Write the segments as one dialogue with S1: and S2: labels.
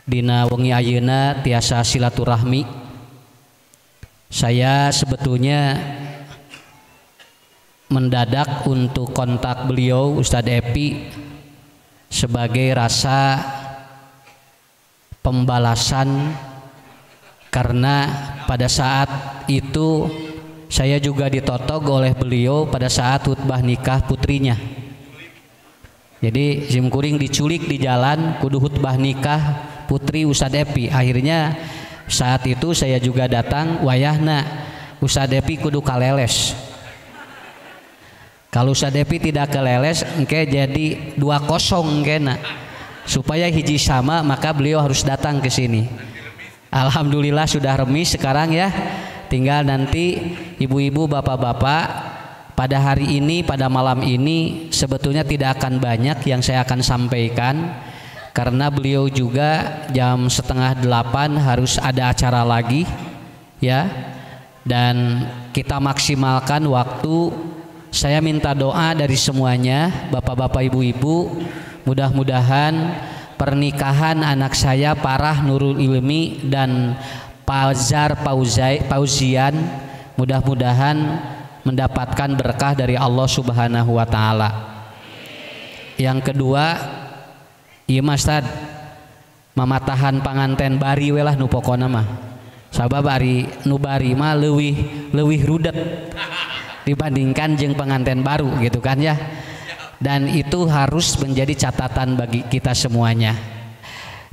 S1: Dina wengi ayeuna tiasa silaturahmi. Saya sebetulnya mendadak untuk kontak beliau Ustadz Epi sebagai rasa pembalasan karena pada saat itu saya juga ditotog oleh beliau pada saat khutbah nikah putrinya. Jadi simkuring diculik di jalan kudu khutbah nikah putri Ustadz Epi. Akhirnya saat itu saya juga datang wayahna Ustadz Epi kudu kaleles. Kalau Ustadz Epi tidak keleles engke jadi 2-0 kena. Supaya hiji sama maka beliau harus datang ke sini. Alhamdulillah sudah remis sekarang ya. Tinggal nanti ibu-ibu, bapak-bapak pada hari ini, pada malam ini sebetulnya tidak akan banyak yang saya akan sampaikan karena beliau juga jam 7:30 harus ada acara lagi ya. Dan kita maksimalkan waktu. Saya minta doa dari semuanya, bapak-bapak, ibu-ibu, mudah-mudahan pernikahan anak saya Parah Nurul Ilmi dan Fazar Pauzian mudah-mudahan mendapatkan berkah dari Allah Subhanahu wa taala. Yang kedua, ieu mah Ustad mamatahan panganten bari we lah nu pokona mah. Sabab ari nu bari mah leuwih rudet dibandingkan jeung pengantin baru gitu kan ya. Dan itu harus menjadi catatan bagi kita semuanya.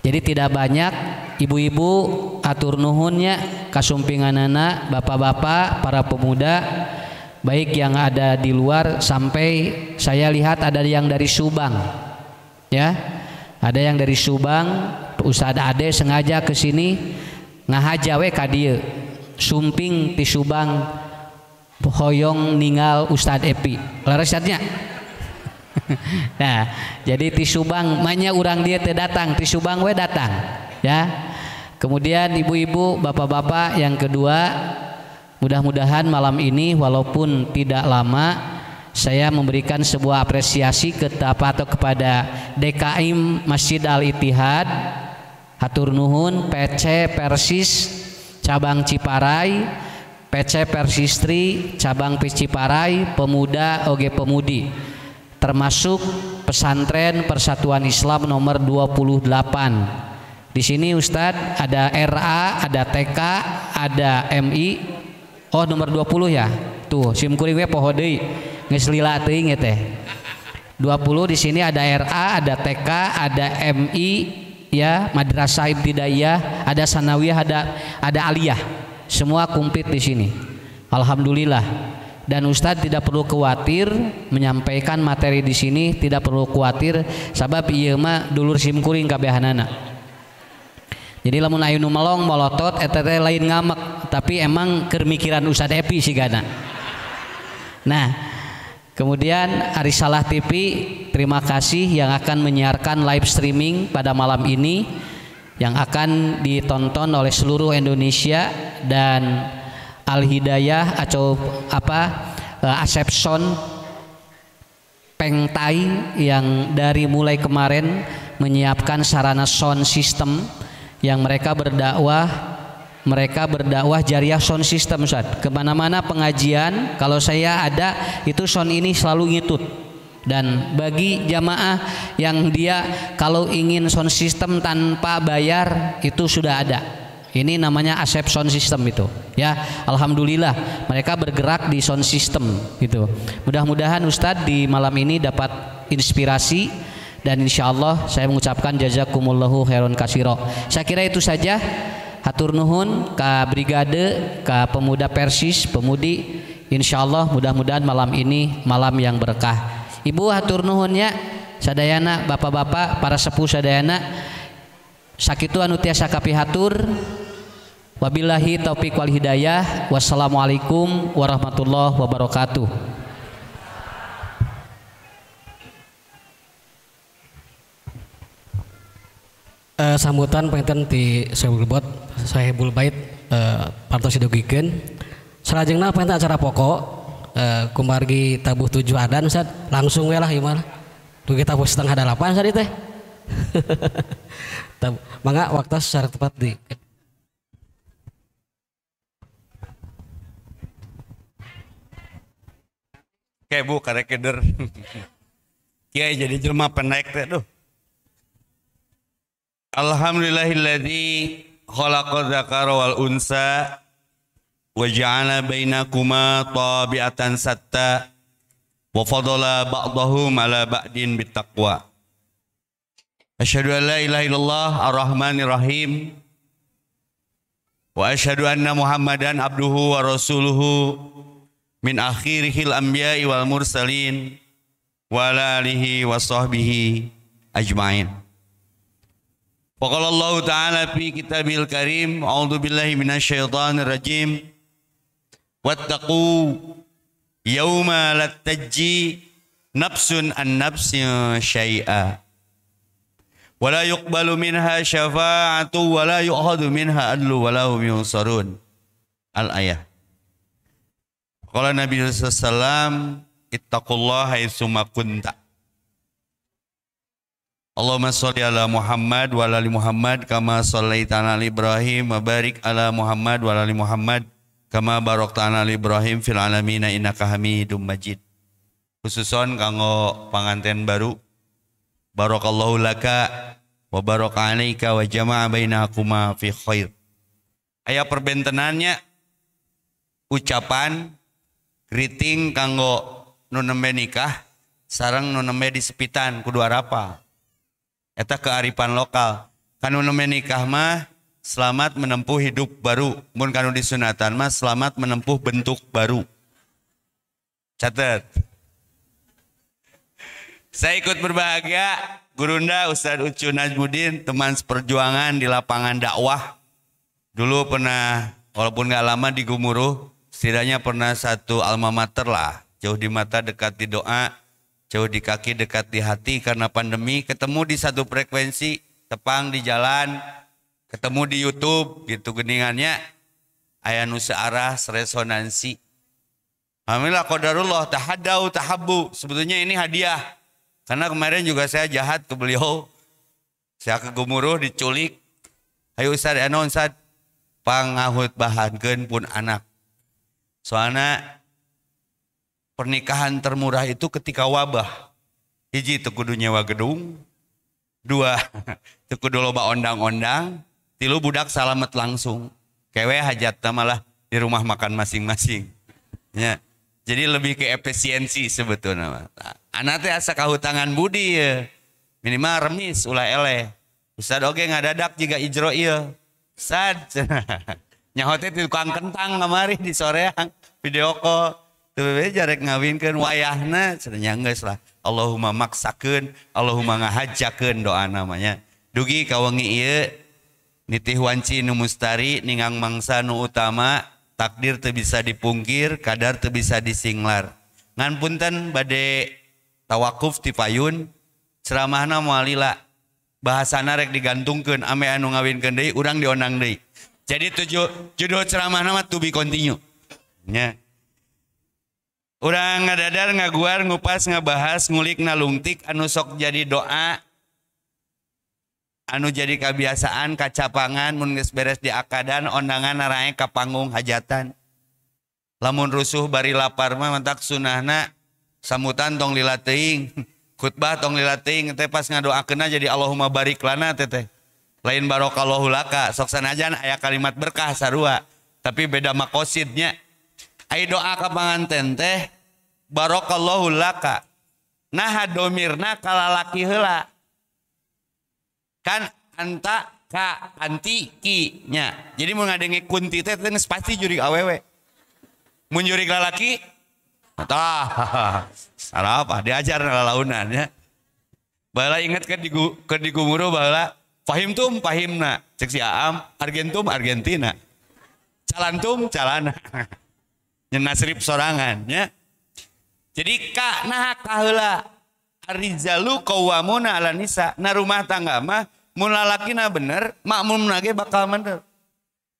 S1: Jadi tidak banyak ibu-ibu atur nuhunnya kasumpinganana, bapak-bapak, para pemuda baik yang ada di luar sampai saya lihat ada yang dari Subang ya. Ada yang dari Subang, Ustadz Ade sengaja ke sini ngahaja we ka dieu. Sumping ti Subang hoyong ninggal Ustadz Epi. Leres nya. Nah, jadi ti Subang manya urang dia teu datang, ti Subang we datang ya. Kemudian ibu-ibu, bapak-bapak, yang kedua, mudah-mudahan malam ini walaupun tidak lama saya memberikan sebuah apresiasi atau kepada DKM Masjid Al Ittihad, hatur nuhun, PC Persis cabang Ciparai, PC Persistri cabang Ciparai, pemuda oge pemudi, termasuk pesantren Persatuan Islam nomor 28. Di sini Ustadz ada RA, ada TK, ada MI. Oh nomor 20 ya. Tuh sim kuring we poho deui. Geus lila teuing ieu teh. 20 di sini ada RA, ada TK, ada MI ya, Madrasah Ibtidaiyah, ada Sanawiyah, ada Aliyah. Semua komplit di sini. Alhamdulillah. Dan Ustadz tidak perlu khawatir menyampaikan materi di sini, tidak perlu khawatir sabab ieu mah dulur simkuring kabehanana. Jadi lamun aya nu melong molotot eta teh lain ngamek, tapi emang keur mikiran Ustadz Epi sigana. Nah, kemudian Arisalah TV terima kasih yang akan menyiarkan live streaming pada malam ini yang akan ditonton oleh seluruh Indonesia dan Al Hidayah atau apa Asepson Pengtai yang dari mulai kemarin menyiapkan sarana sound system yang mereka berdakwah jariah sound system Ustaz. Kemana-mana pengajian kalau saya ada itu sound ini selalu ngitut. Dan bagi jamaah yang dia kalau ingin sound system tanpa bayar itu sudah ada. Ini namanya Asep sound system itu ya. Alhamdulillah mereka bergerak di sound system gitu. Mudah-mudahan Ustadz di malam ini dapat inspirasi dan insya Allah saya mengucapkan jazakumullahu khairan kasiro. Saya kira itu saja. Hatur nuhun ka brigade, ka pemuda Persis, pemudi. Insya Allah mudah-mudahan malam ini malam yang berkah. Ibu hatur nuhunnya sadayana, bapak-bapak, para sepuh sadayana. Sakitu anu tiasa kapihatur. Wabillahi taufik wal hidayah. Wassalamualaikum warahmatullahi wabarakatuh.
S2: Sambutan panginten ti Sohibul Bot, Sohibul Bait partos didugikeun. Salajengna panginten acara pokok kumargi tabuh 7 adan Ustaz, langsung we lah ieu mah. Dugi tabuh 7:30 Ustaz teh. Mangga waktu secara tepat di.
S3: Oke Bu karek keder. Kiai jadi jelema penaik teh duh. Alhamdulillahilladzi khalaqa dzakara wal unsa wa ja'ala bainakuma tabi'atan satta wa fadala ba'dahum ala ba'din bittaqwa. Asyhadu an la ilaha illallah ar-rahmanir rahim wa asyhadu anna Muhammadan abduhu wa rasuluhu min akhirihil anbiya'i wal mursalin wa ala alihi wa sahbihi ajma'in. Faqala Allah ta'ala fi kitabil karim, a'udzu billahi minasyaitonir rajim. Wattaqu yauma la tajzi nafsun an nafsin syai'a wa la yuqbalu minha syafa'atu wa la yu'khadhu minha adlu wa la hum yunsarun. Al-ayah. Qala Nabi sallallahu alaihi wasallam, ittaqullaha haitsuma kunta. Allahumma sholli ala Muhammad wa ala ali Muhammad kama shallaita ala Ibrahim wa barik ala Muhammad wa ala ali Muhammad kama barakta ala Ibrahim fil alamin innaka Hamidum Majid. Khususon kanggo panganten baru, barakallahu laka wa baraka alaika wa jama'a bainakuma fi khair. Aya perbentenannya ucapan greeting kanggo nu nembe nikah sareng nu nembe disepitan kudu arapa. Eta kearifan lokal. Kanu nembe nikah mah selamat menempuh hidup baru, mun kanu disunatan mah selamat menempuh bentuk baru. Catat. Saya ikut berbahagia Gurunda Ustadz Ucu Najmudin, teman seperjuangan di lapangan dakwah. Dulu pernah, walaupun gak lama di Gumuruh, setidaknya pernah satu alma mater lah. Jauh di mata dekat di doa, jauh di kaki dekat di hati. Karena pandemi ketemu di satu frekuensi, tepang di jalan, ketemu di YouTube gitu geningannya. Aya nu searah, seresonansi. Alhamdulillah qadarullah tahadau tahabbu. Sebetulnya ini hadiah. Karena kemarin juga saya jahat ke beliau. Saya ke Gumuruh diculik. Ayo Ustaz, anu Ustaz, pangahutbahankeun pun anak. Soalnya pernikahan termurah itu ketika wabah. Hiji teu kudu nyewa gedung, dua teu kudu loba ondang-ondang, tilu budak salamet langsung. Kewe hajatna malah di rumah makan masing-masing. Ya. Jadi lebih ke efisiensi sebetulnya. Anak teh asa kahutangan budi ya. Minimal remis ulah eleh. Ustad oge ngadadak jiga ijro ieu. Sad. Nyaho teh tukang kentang kamari di soreang video call. Teu we jarek ngawinkeun wayahna cenah geus lah. Allahumma maksakeun, Allahumma ngahajakeun doa namanya. Dugi ka wengi ieu nitih wanci nu mustari ningang mangsa nu utama, takdir teu bisa dipungkir, kadar teu bisa disinglar. Ngan punten bade tawakuf ti payun, ceramahna moal lila. Bahasana rek digantungkeun ame anu ngawinkeun deui urang diondang deui. Jadi judul ceramahna mah to be continue. Nya. Urang ngadadar ngaguar ngupas ngabahas ngulik nalungtik anu sok jadi doa, anu jadi kebiasaan kacapangan mun geus beres di akadan ondangan narae ka panggung hajatan. Lamun rusuh bari lapar mah mantak sunahna sambutan tong lila teuing, khutbah tong lila teuing teh pas ngadoakeunna jadi Allahumma barik lana teh. Lain barokallahu laka, sok sanajan aya kalimat berkah sarua, tapi beda makosidnya. Ai doa ka panganten teh barokallahu laka. Nah domirna ka lalaki heula. Kan anta ka anti ki nya. Jadi mun ngadenge kunti teh geus pasti jurig awewe. Mun jurig lalaki tah salah apa diajar lalaunan nya. Baheula inget ke di Gumuruh baheula fahimtum fahimna cek si Aam argentum Argentina. Calantum calana. Nasrib sorangan nya. Jadi ka nah kaheula arijalu qawwamuna 'ala nisa. Na rumah tangga mah mun lalakina bener, makmumna ge bakal bener.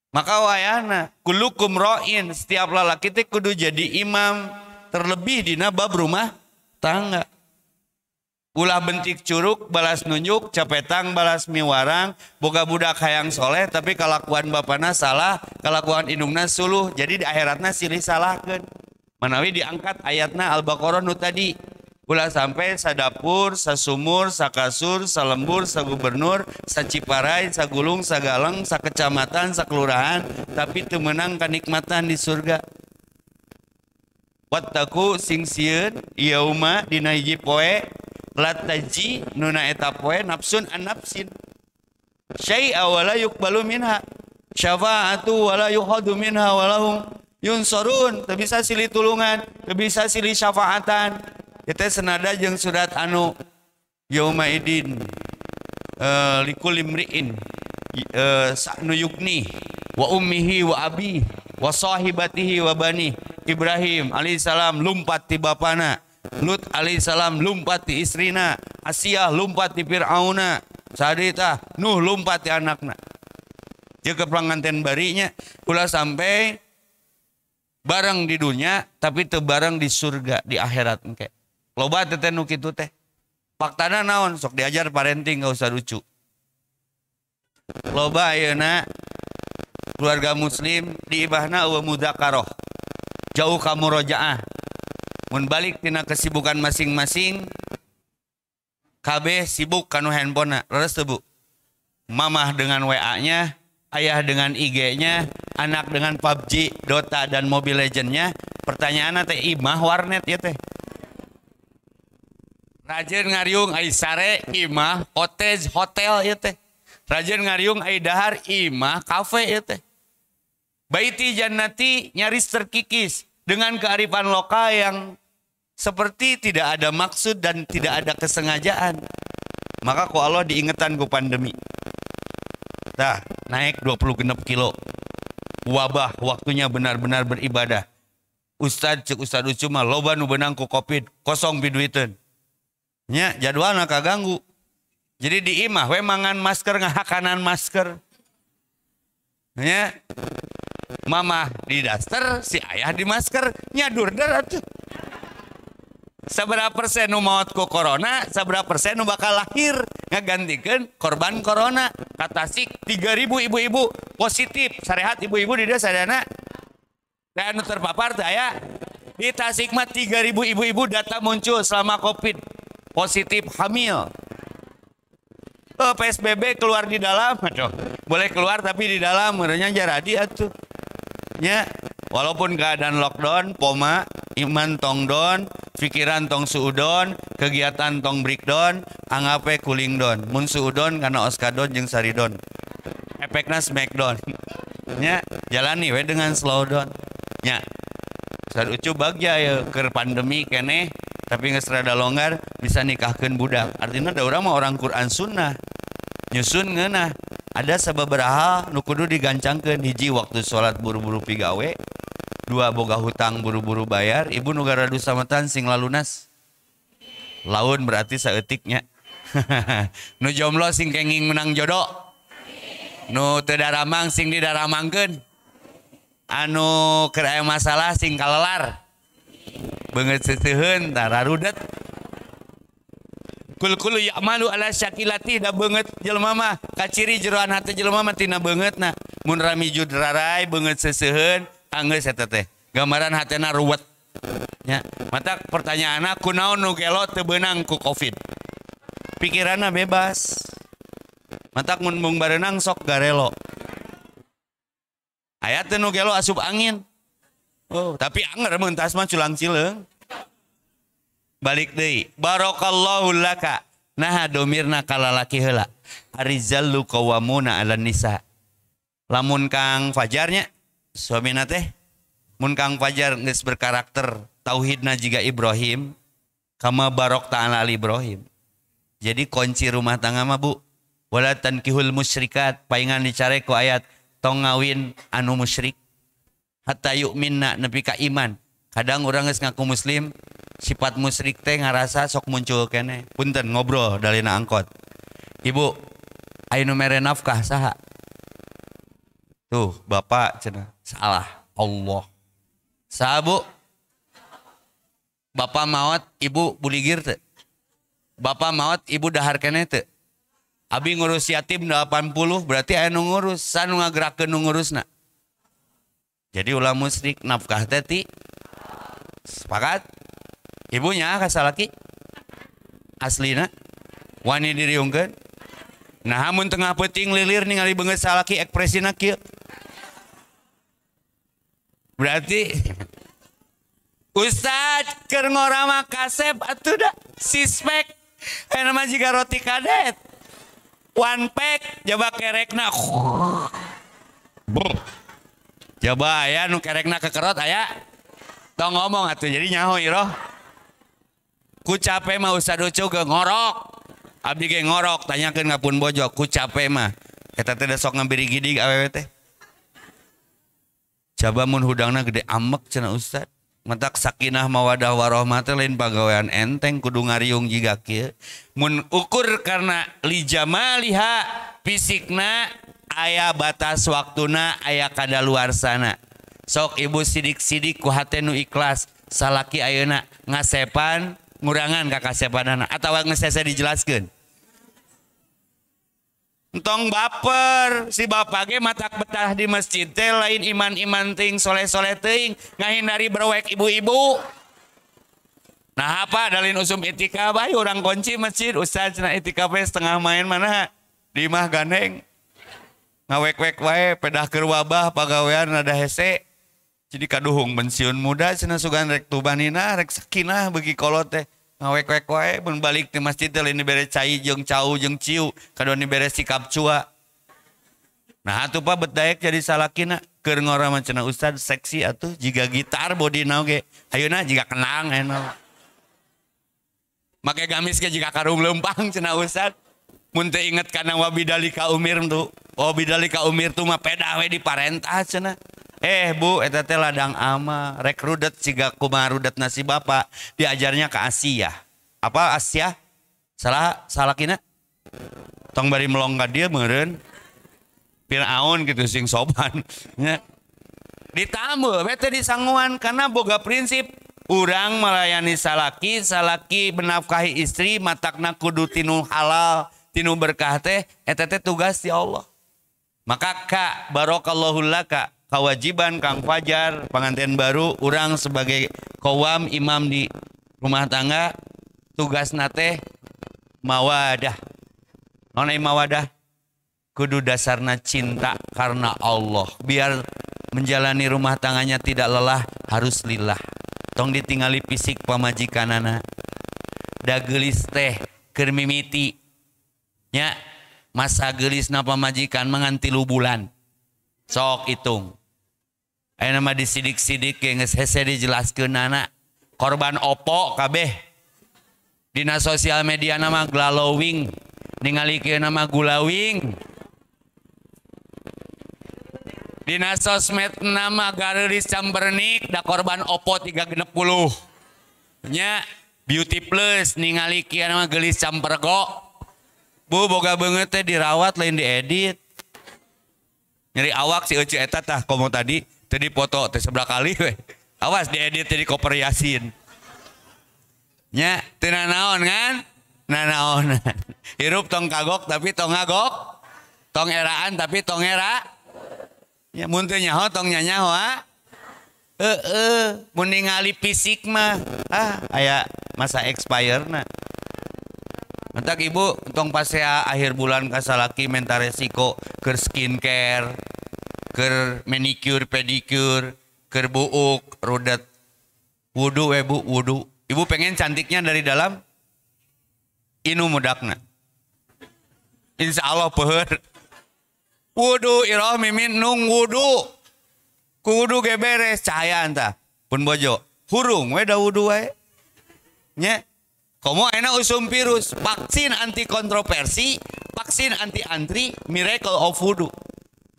S3: Maka wayahna kullukum ra'in, setiap lalaki teh kudu jadi imam, terlebih dina bab rumah tangga. Ulah bentik curug balas nunjuk, capetang balas miwarang, boga budak hayang soleh tapi kalakuan bapana salah, kalakuan indungna suluh, jadi di akhiratna silih salahkeun. Manawi diangkat ayatna Al-Baqarah nu tadi. Ulah sampai sadapur, sasumur, sakasur, salembur, sagubernur, saciparai, sagulung, sagaleng, sakecamatan, sakelurahan, tapi teu meunang kanikmatan di surga. Wattaqu sing sieun yauma dina hiji poe lataji nuna eta poe nafsun an nafsin syai'a wala yuqbalu minha syafa'atu wala yuhadu minha walahum yunsarun. Teu bisa silih tulungan, teu bisa silih syafaatan. Itu senada jeung surat anu yauma idin likulli imri'in sa'nu yukni wa ummihi wa abi wa sahibatihi wa bani. Ibrahim alaihissalam lumpat ti bapana, Lut alaihissalam lumpat ti istrina, Asiyah lumpat ti Fir'auna, Sadita Nuh lumpat ti anakna. Jeung penganten barinya ulah sampai bareng di dunia tapi teu bareng di surga di akhirat engke. Loba teh nu kitu teh. Faktana naon sok diajar parenting gak usah lucu. Loba ayeuna keluarga muslim di ibahna eueuh mudzakarah. Jauh ka murojaah. Mun balik tina kesibukan masing-masing kabeh sibuk kanu handphone-na. Leres teu Bu? Mamah dengan WA-nya, ayah dengan IG-nya, anak dengan PUBG, Dota dan Mobile Legend-nya. Pertanyaanna teh imah warnet ieu teh. Rajin ngariung ai sare imah cottage hotel ieu teh. Rajin ngariung ai dahar imah kafe ieu teh. Baiti jannati nyaris terkikis dengan kearifan lokal yang seperti tidak ada maksud dan tidak ada kesengajaan. Maka ku Allah diingetan ku pandemi. Tah, naik 26 kilo. Wabah waktunya benar-benar beribadah. Ustad cek Ustad Ucu mah loba nu beunang ku Covid, kosong piduiteun. Nya jadwalna kaganggu. Jadi di imah we mangan masker ngahakanan masker. Nya mamah di daster, si ayah di masker, nyadurder atuh. Sabaraha persen nu maot ku corona, sabaraha persen nu bakal lahir ngagantikeun korban corona. Ka Tasik 3000 ibu-ibu positif, sarehat ibu-ibu di dieu sadayana. Da anu terpapar teh aya. Di Tasik mah 3000 ibu-ibu data muncul selama Covid positif hamil. Oh, PSBB keluar di dalam, aduh. Boleh keluar tapi di dalam, merenya jaradi atuh. Nya, walaupun keadaan lockdown, poma, iman tong down, pikiran tong suudon, kegiatan tong breakdown, anggape cooling down. Mun suudon kana oskadon jeung saridon. Efekna smackdown. Nya, jalani we dengan slow down. Nya. Ustaz Ucu bagja ya keur pandemi keneh tapi geus rada longgar bisa nikahkeun budak. Artinya da urang mah orang Quran sunnah. Nyusun ngeunah. Ada sababaraha nu kudu digancangkeun. Hiji waktu salat buru-buru pigawe, dua boga hutang buru-buru bayar, ibu nu garadu sametan sing lalunas. Laun berarti saeutiknya. Nu jomblo sing kenging menang jodoh. Nu teu daramang sing didaramangkeun. Anu keur aya masalah sing kalelar. Beungeut seuseuheun tah rarudet. Kul-kulu ya'malu ala syakilati da beungeut jelema mah kaciri jeroan hate jelema mah tina beungeutna. Mun ramijud rarai beungeut seuseuheun anggeus eta teh. Gambaran hatena ruwet. Nya, matak pertanyaanna kunaon nu gelo teu beunang ku Covid? Pikiranna bebas. Matak mun mung bareunang sok garelo. Aya teu nu gelo asup angin. Oh, tapi anger mun tas mah culang cileung. Balik deui. Barakallahu laka. Nah domirna kalalaki heula. Arijallu qawwamuna 'alan nisa. Lamun Kang Fajarnya suamina teh mun Kang Fajar geus berkarakter tauhidna jiga Ibrahim kama barok ta'ala ali Ibrahim. Jadi kunci rumah tangga mah Bu, wala tankihul musyrikat, paingan dicare ku ayat tong ngawin anu musyrik hatta yu'minna nepi ka iman. Kadang urang geus ngaku muslim, sifat musyrik teh ngarasa sok muncul keneh. Punten ngobrol dalina angkot. Ibu, aya nu mere nafkah saha? Tuh, bapak cenah. Salah, Allah. Saha Bu? Bapak maot, ibu buligir teh. Bapak maot ibu dahar keneh teu? Abi ngurus yatim 80 berarti aya nu ngurus, saha nu ngagerakeun nu ngurusna. Jadi ulah musyrik, nafkah teh ti sepakat? Ibunya ka salaki aslina wani diriungkeun. Nah mun tengah peuting lilir ningali beungeut salaki ekspresina kieu. Berarti Ustad keur ngora mah kasep atuh da sispek aya mah jiga roti kadet. One pack jaba kerekna. Jaba aya nu kerekna kekerot aya. Tong ngomong atuh jadi nyaho iroh. Ku cape mah Ustad Ucu ge ngorok. Abdi ge ngorok tanyakeun ka pun bojo ku cape mah. Eta teh sok ngabiri gidig awewe teh. Coba mun hudangna gede amek cenah Ustad. Matak sakinah mawadah warohmah teh lain pagawean enteng kudu ngariung jiga kieu. Mun ukur karena li jamaliha fisikna aya batas waktuna aya kadaluarsana. Sok ibu sidik-sidik ku hate nu ikhlas salaki ayeuna ngasepan ngurangan ka kasepanana atawa geus hese dijelaskeun. Entong baper si bapak ge matak betah di masjid teh lain iman-iman ting soleh-soleh teuing ngahindari berwek ibu-ibu. Nah apa dalin usum itikaf bae urang kunci masjid ustaz cenah itikaf we setengah main mana di imah gandeng. Ngawek-wek wae pedah keur wabah pagawean rada hese. Jadi kaduhung pensiun muda cenah sugan rek tubanina rek sakinah beuki kolot teh. Ngawek-wek wae mun balik ti masjid teh lain dibere cai jeung cau jeung ciu kadon dibere sikap cua. Nah atuh Pak bet daek jadi salakina keur ngora mah cenah ustad seksi atuh jiga gitar bodina oge ayeuna jiga kenang ayeuna. Make gamis ge jiga karung leumpang cenah ustad. Mun teu inget kana wabidalika umir tu. Wabidalika umir tu mah pedah we diparentah cenah. Bu eta teh ladang ama rek rudet siga kumaha rudet nasi bapak diajarnya ke Asia. Apa Asia? Salah salakina? Tong bari melong ka dieu meureun. Firaun gitu sing sopan nya. Ditambah we teh disanguan karena boga prinsip urang melayani salaki, salaki menafkahi istri matakna kudu tinu halal, tinu berkah teh eta teh tugas di Allah. Maka ka barakallahu laka kewajiban Kang Fajar pengantin baru urang sebagai kawam imam di rumah tangga tugas nate mawadah. Naon mawadah? Kudu dasarna cinta karena Allah. Biar menjalani rumah tangganya tidak lelah harus lillah. Tong ditingali fisik pamajikanana. Da geulis teh keur mimiti nya masa geulisna pamajikan mah ngan 3 bulan. Sok hitung. Ayeuna mah disidik-sidik ge geus hese dijelaskeunana. Korban opo kabeh. Dina sosial media nama glalowing, ningali kieu nama gulawing. Dina sosmed nama gareulis cambernik da korban opo 360. Nya beauty plus ningali kieu nama geulis campergo. Bu boga beungeut teh dirawat lain diedit. Nyeri awak si euceu eta tah komo tadi teu dipoto teh sebelah kali we. Awas diedit jadi koper Yasin. Nya teu nanaon kan? Nanaon. Hirup tong kagok tapi tong ngagok. Tong eraan tapi tong era. Nya mun teu nyaho tong nyanyaho ha. Heeh, mun ningali fisik mah ah aya masa expire-na. Mentak ibu tong pasea akhir bulan ka salaki menta resiko keur skincare, keur manicure pedicure, keur buuk, rudet. Wudu we bu, wudu. Ibu pengen cantiknya dari dalam? Inu mudakna. Insya Allah peuheur. Wudu iroh mimin nung wudu. Ku wudu ge beres cahaya anta. Pun bojo, hurung we da wudu wae. Nya. Komo enak usum virus, vaksin anti kontroversi, vaksin anti antri, miracle of wudu.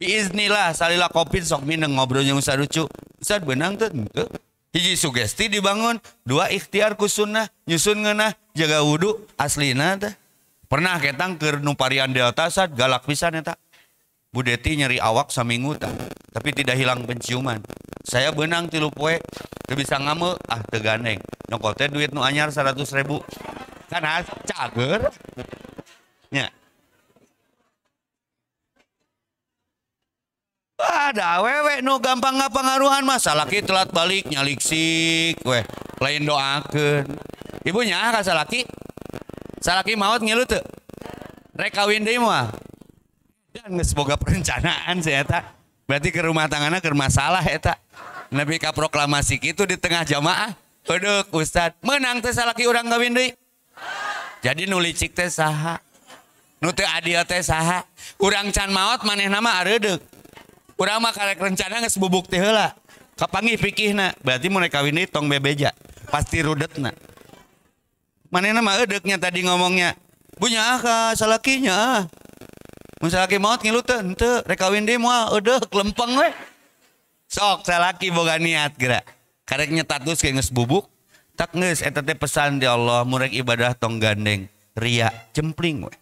S3: Biiznillah salila covid sok mineng ngobrol jeung Ustaz Ucu. Ustaz beunang teu henteu. Hiji sugesti dibangun, dua ikhtiar ku sunnah, nyusun ngeunah, jaga wudu aslina teh. Pernah ketang keur nu varian Delta sad galak pisan eta. Bu Deti nyeri awak saminggu tah, tapi tidak hilang penciuman. Saya benang 3 poe, teu bisa ngame, ah teu gandeng. Nyokot teh duit nu anyar 100.000. Kan cager. Nya. Ada awewe nu gampang ngapangaruhan mah salaki telat balik nyaliksik weh lain doakeun. Ibu nyaah ka salaki? Salaki maot ngilu teu? Rek kawin deui moal. Dan geus boga perencanaan si eta. Berarti ke rumah tanggana keur masalah eta. Nepi ka proklamasi kitu di tengah jamaah. Eudeuh ustad, meunang teh salaki urang kawin deui? Jadi nu licik teh saha? Nu teu adil teh saha? Urang can maot manehna mah areudeuk. Urang mah karek rencana geus bubuk teh heula. Kapanggih pikihna, berarti mun rek kawin deui tong bebeja, pasti rudetna. Manehna mah eudeuknya tadi ngomongnya. Bu nyaah ka salakinya. Mun salaki maot ngilu teu henteu, rek kawin deui moal eudeuk lempeng we. Sok salaki boga niat geura. Karek nyetatus ge geus bubuk, tak geus eta teh pesan di Allah mun rek ibadah tong gandeng, ria cempling we.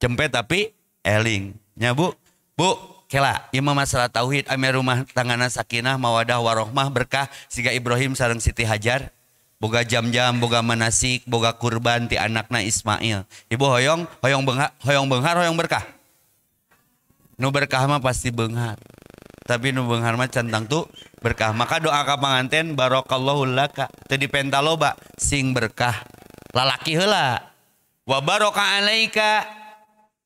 S3: Cempe tapi eling. Nya Bu, Bu kela, ieu mah masalah tauhid ame rumah tanggana sakinah mawadah warohmah berkah siga Ibrahim sareng Siti Hajar. Boga jam-jam, boga manasik, boga kurban ti anakna Ismail. Ibu hoyong, hoyong benghar, hoyong benghar, hoyong berkah. Nu berkah mah pasti benghar. Tapi nu benghar mah can tangtu berkah. Maka doa ka panganten barakallahu laka. Teu dipenta loba sing berkah. Lalaki heula. Wa baraka alaika.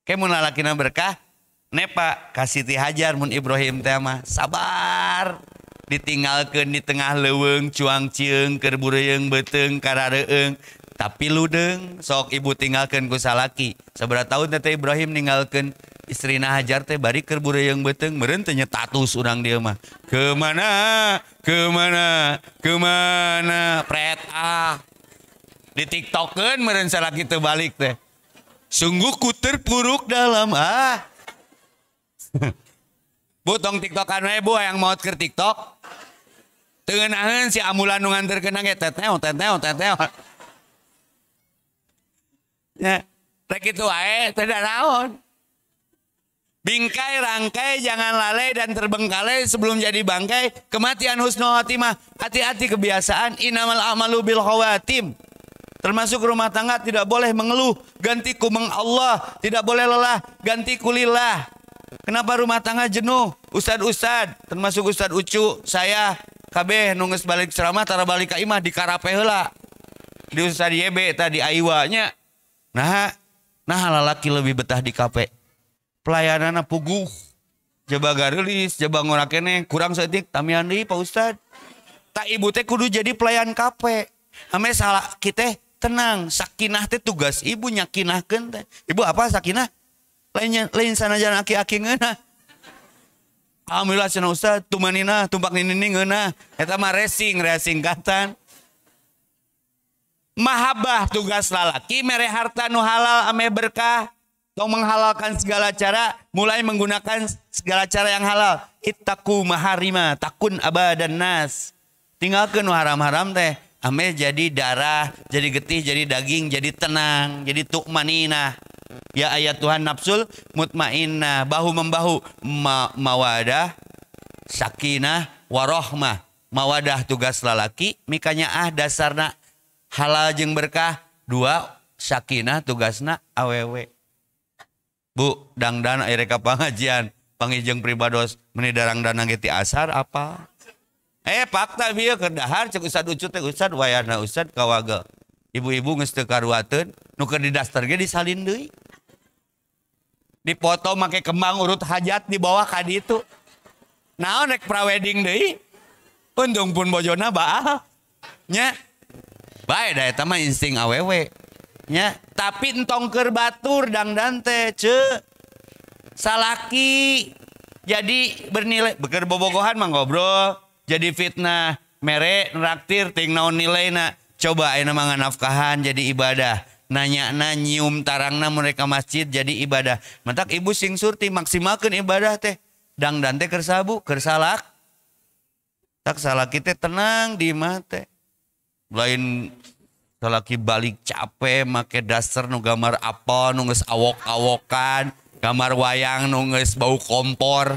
S3: Ke mun lalakina berkah, nepa ka Siti Hajar mun Ibrahim teh mah sabar. Ditinggalkeun di tengah leuweung cuang cieung keur bureuyeung beuteung karareueung tapi ludeung sok ibu tinggalkeun ku salaki. Sabaraha tahun teh Ibrahim ninggalkeun istrina Hajar teh bari keur bureuyeung beuteung meureun teh nyetatus urang dieu mah. Kemana? Kemana? Kemana? Pret ah. Di TikTokeun meureun salaki teu balik teh. Sungguh ku terpuruk dalam ah. Bu tong TikTokan we Bu hayang maot keur TikTok. Teu ngeunaheun si ambulan nu nganterkeun ge teteo teteo teteo. Nya, rek kitu wae teu da naon. Bingkai rangkai jangan lalai dan terbengkalai sebelum jadi bangkai. Kematian husnul khotimah. Hati-hati kebiasaan innamal a'malu bil khawatim. Termasuk rumah tangga tidak boleh mengeluh, ganti ku meng Allah, tidak boleh lelah, ganti kulillah. Kenapa rumah tangga jenuh? Ustad-ustad, termasuk Ustad Ucu, saya kabeh nu geus balik ceramah tara balik ka imah dikarape heula. Di Ustad YB tadi Aiwa nya. Nah, nah lalaki lebih betah di kafe. Pelayananna puguh. Jaba gareulis, jaba ngorakene kurang saeutik tamian deui Pak Ustad. Tak ibu teh kudu jadi pelayan kafe. Ame salah kita tenang, sakinah teh tugas ibu nyakinahkeun teh. Ibu apa sakinah? Lain lain sanajan aki-aki ngeunah. Alhamdulillah cenah Ustaz, tumanina tumpak nini ngeunah. Eta mah racing, racing katan. Mahabbah tugas lalaki mere harta nu halal ame berkah. Tong menghalalkan segala cara, mulai menggunakan segala cara yang halal. Ittaqu maharima takun abadan nas. Tinggalkeun nu haram-haram teh. Ame jadi darah, jadi getih, jadi daging, jadi tenang, jadi tukmaninah. Ya ayat Tuhan nafsul mutmainnah, bahu membahu, mawadah, sakinah, warohmah. Mawadah tugas lalaki, mikanya ah dasarna halal jeung berkah. Dua, sakinah tugasna awewe. Bu, dangdan aya rek pangajian, pangijeng pribados meni darang-danang ge ti asar apa? Fakta bieu keur dahar cek Ustad Ucu teh Ustad wayahna Ustad kawaga. Ibu-ibu geus teu karuateun, nu keur di daftar ge disalin deui. Dipoto make kembang urut hajat di bawah ka ditu. Naon rek prawedding deui? Untung pun bojona baal. Nya. Bae da eta mah insting awewe. Nya, tapi entong keur batur dangdan teh ceu. Salaki jadi bernilai beker bobogohan mah ngobrol jadi fitnah, mere nraktir ting naon nilaina. Coba ayeuna mah nganafkahan jadi ibadah. Nanyana nyium tarangna mereka masjid jadi ibadah. Matak ibu sing surti maksimalkeun ibadah teh. Dangdan teh keur sabu, keur salak. Tak salaki teh tenang di imah teh. Lain salaki balik capek make daster nu gambar apa nu geus awok-awokan, gambar wayang nu geus bau kompor.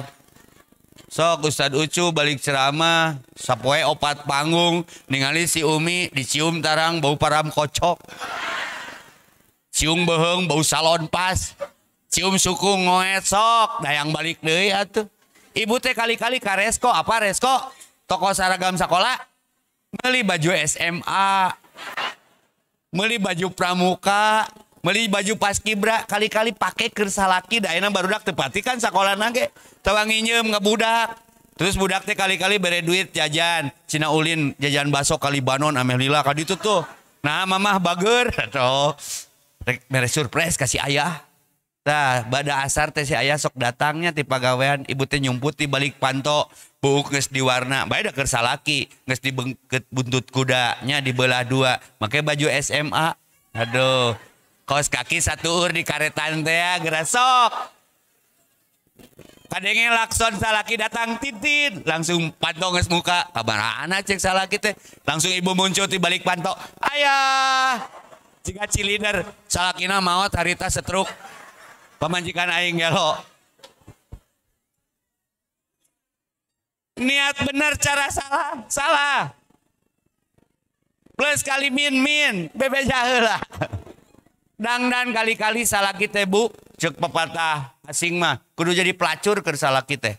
S3: Sok Ustad Ucu balik ceramah, sapoe opat panggung, ningali si Umi dicium tarang bau param kocok. Cium beuheung bau salon pas. Cium suku ngoet sok, dayang balik deui atuh. Ibu teh kali-kali ka Resko, apa Resko? Toko seragam sekolah. Meuli baju SMA. Meuli baju pramuka, meuli baju paskibra, kali-kali pake keur salaki da ayeuna barudak teu pati kan sakolana ge. Tawa nginjem ngabudak. Terus budak teh kali-kali bere duit jajan, cina ulin jajan baso kali banon ameh lila ka ditu tuh. Nah mamah bager atuh. Rek bere surprise ka si ayah. Tah bada asar teh si ayah sok datangnya ti pagawean, ibu teh nyumput di balik panto, buuk geus diwarna, bae da keur salaki, geus dibengket buntut kuda nya dibelah dua, make baju SMA. Aduh, kaos kaki satu ur di karetan teh ya, geura sok. Kadenge lakson salaki datang titit, langsung panto geus muka, kabarana cek salaki teh, langsung ibu muncul di balik panto. Ayah, jiga cilider, salakina maot harita setruk. Pamajikan aing gelo. Niat bener cara salah, salah. Plus kali min min, bebeja heula. Dangdan kali-kali salaki teh bu, cek pepatah asing mah kudu jadi pelacur keur salaki teh.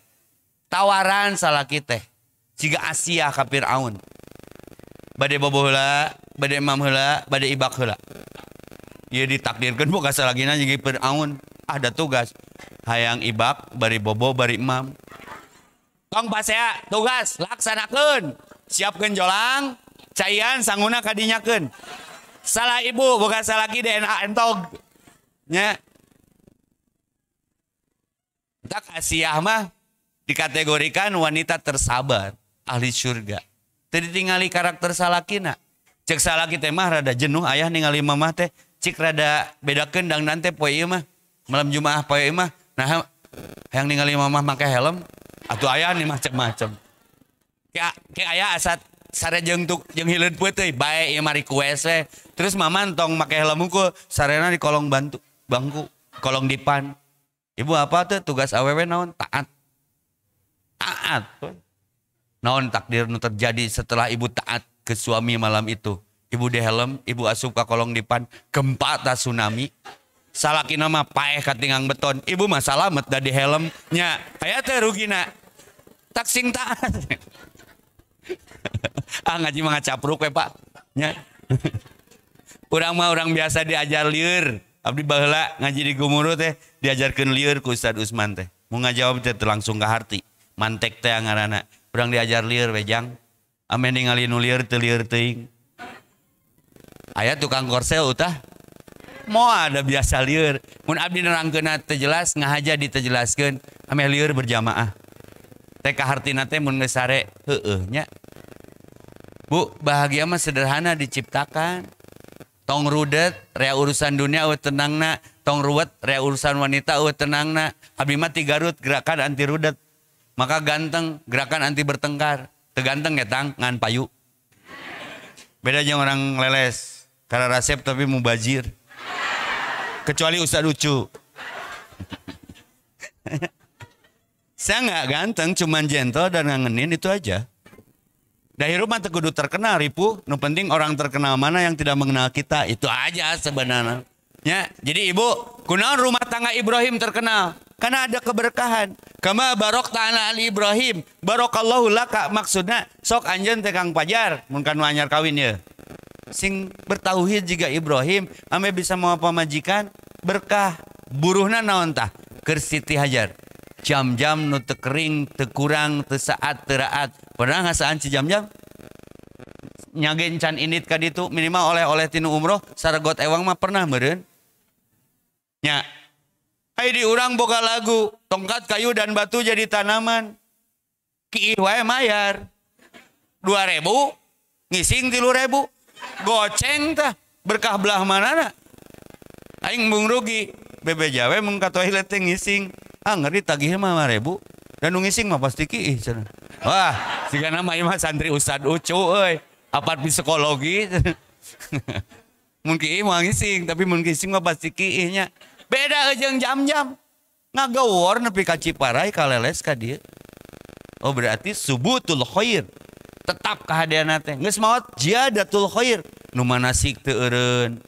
S3: Tawaran salaki teh. Jiga Asia ka Firaun. Bade bobo heula, bade emam heula, bade ibak heula. Ieu ditakdirkeun boga salakina jeung Firaun. Ada tugas. Hayang ibak, bari bobo, bari emam. Tong pasea tugas laksanakeun. Siapkeun jolang, caian sanguna kadinyakeun. Salah ibu boga salaki DNA entog. Nya. Tak Asiah mah dikategorikan wanita tersabar, ahli surga. Teu ditingali karakter salakina. Cek salaki teh mah rada jenuh ayah ningali mamah teh, cik rada bedakeun dangdan teh poe ieu mah. Malam Jumaah poe ieu mah, nah hayang ningali mamah make helm atuh ayah nih macem-macem. Ke ayah asat sare jeung tuk jeung hileud peuteui bae ieu mah request we. Terus mama tong make helm hungkul, sarena di kolong bantu bangku, kolong dipan. Ibu apa tuh tugas awewe naon? Taat. Taat. Naon takdir nu terjadi setelah ibu taat ke suami malam itu. Ibu di helm, ibu asup ka kolong dipan, gempa ta tsunami. Salakina mah paeh katingang beton. Ibu mah salamet da di helm nya. Aya teh rugina. Tak sing taat. Ah ngaji mah ngacapruk we Pak. Nya. Urang mah urang biasa diajar lieur. Abdi baheula ngaji di Gumuru teh diajarkeun lieur ku Ustad Usman teh. Mun ngajawab teh langsung ka harti. Mantek teh ngaranna. Urang diajar lieur we jang. Ame ningali nu lieur teu lieur teuing. Aya tukang korsel utah. Mo ada biasa lieur. Mun abdi nerangkeunna teu jelas ngahaja ditejelaskeun ame lieur berjamaah. Teh ka hartina teh mun geus sare heueuh nya. Bu, bahagia mah sederhana diciptakan. Tong rudet rea urusan dunia eueuh tenangna, tong ruwet rea urusan wanita eueuh tenangna. Abdi mah ti Garut gerakan anti rudet. Maka ganteng gerakan anti bertengkar. Teu ganteng ya tang ngan payu. Beda jeung orang leles, karena resep tapi mubazir. Kecuali Ustadz Ucu. Saya nggak ganteng, cuman gentle dan ngangenin itu aja. Dah hirup mah teu kudu terkenal ripu, nu penting orang terkenal mana yang tidak mengenal kita, itu aja sebenarnya. Ya, jadi ibu, kunaon rumah tangga Ibrahim terkenal? Karena ada keberkahan. Kama barokta ala ali Ibrahim, barokallahu laka, maksudna sok anjeun teh Kang Pajar mun kan anyar kawin ye. Sing bertauhid jiga Ibrahim, ame bisa mau pamajikan berkah. Buruhna naon tah? Keur Siti Hajar. Jam-jam nu teu kering, teu kurang, teu saat, teu raat. Pernah ngasaan ci jam-jam? Nyagen can indit ka ditu minimal oleh-oleh tinu umroh saregot ewang mah pernah meureun. Nya. Ai di urang boga lagu, tongkat kayu dan batu jadi tanaman. Kiih wae mayar. 2.000, ngising 3.000. Goceng tah, berkah belah manana. Aing mung rugi, bebeja we mung ka toilet teh ngising. Ah ngeri tagih mah 5.000. Dan nu ngising mah pasti kiih cenah. Wah, sigana mah ieu mah santri Ustad Ucu euy. Apart psikologi. Mun kiih mah ngising, tapi mun ngising mah pasti kiih nya. Beda jeung jam-jam. Ngagawor nepi ka Ciparai ka Leles ka dieu. Oh berarti subutul khair. Tetap kahadeana teh. Geus maot ziyadatul khair. Nu manasik teu eureun.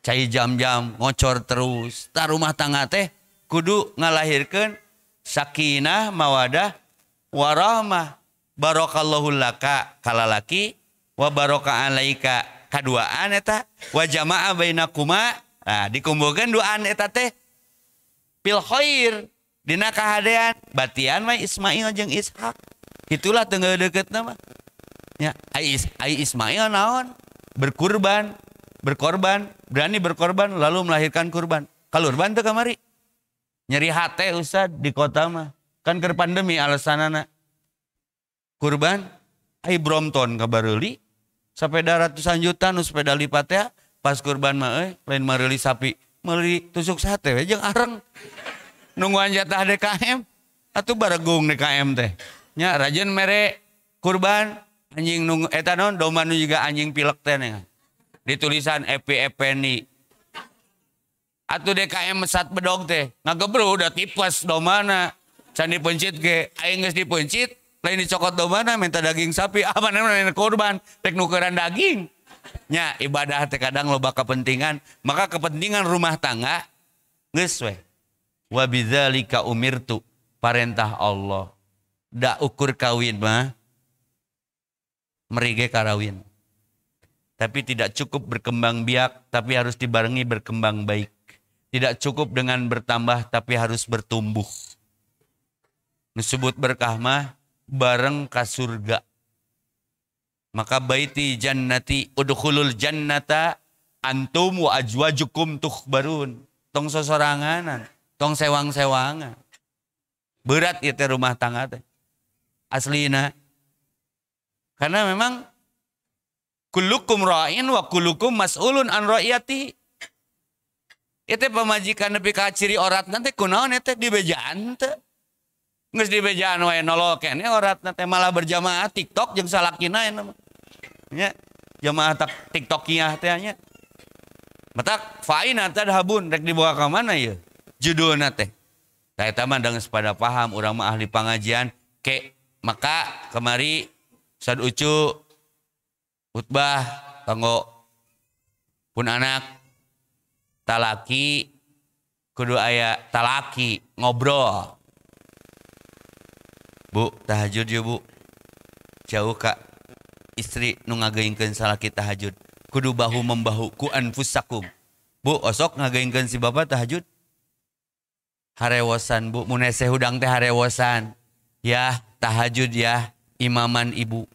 S3: Cai jam-jam ngocor terus. Tah rumah tangga teh kudu ngalahirkeun sakinah mawadah warahmah. Barakallahu laka kalalaki wa baraka alaika kaduaan eta wa jama'a bainakuma. Nah, dikumpulkeun duaan eta teh fil khair dina kahadean batian mah Ismail jeung Ishak. Itulah tengah deketna mah. Ya, ai Ismail naon? Berkurban, berkorban, berani berkorban lalu melahirkan kurban. Kalurban teu kamari. Nyeri hate Ustad di kota mah. Kan keur pandemi alasanana. Kurban ai Brompton kabareuli sepeda ratusan juta nu sepeda lipat ya pas kurban mah euy lain mareuli sapi, meuli tusuk sate we jeung areng. Nungguan jatah DKM atuh baregung DKM teh. Nya rajin mere kurban anjing nunggu eta naon domba nu juga anjing pilek teh nih. Ditulisan Epi Epeni. Atuh DKM mesat bedog teh ngagebru udah tipes dombana. Can dipencit ge aing geus dipencit lain dicokot dombana minta daging sapi ah mana lain kurban rek nukeran daging. Nya ibadah teh kadang loba kepentingan, maka kepentingan rumah tangga geus we. Wa bidzalika umirtu, parentah Allah. Da ukur kawin mah merige karawin. Tapi tidak cukup berkembang biak, tapi harus dibarengi berkembang baik. Tidak cukup dengan bertambah, tapi harus bertumbuh. Disebut berkah mah bareng ka surga. Maka baiti jannati udkhulul jannata antum wa azwajukum tukhbarun. Tong sosoranganan, tong sewang-sewangan. Berat ieu teh rumah tangga teh. Aslina. Karena memang kullukum ra'in wa kullukum mas'ulun an ra'iyati. Itu pamajikan nepi ka ciri oratna teh kunaon eta dibejaan teh. Geus dibejaan wae nolol keneh oratna teh malah berjamaah TikTok jeung salakina eta mah. Nya jamaah tak TikTokiah teh nya. Matak fa'ina tadhabun rek dibawa ka mana ieu? Judulna teh. Tah eta mah geus pada paham urang mah ahli pangajian ke maka kemari Ustad Ucu khutbah kanggo pun anak talaki kudu aya talaki ngobrol. Bu, tahajud yuk bu. Jauh kak istri nu ngageuingkeun salaki tahajud. Kudu bahu membahu ku anfusakum. Bu, osok ngageuingkeun si bapak tahajud. Harewosan bu, mun hese hudang teh harewosan. Ya, tahajud ya, imaman ibu.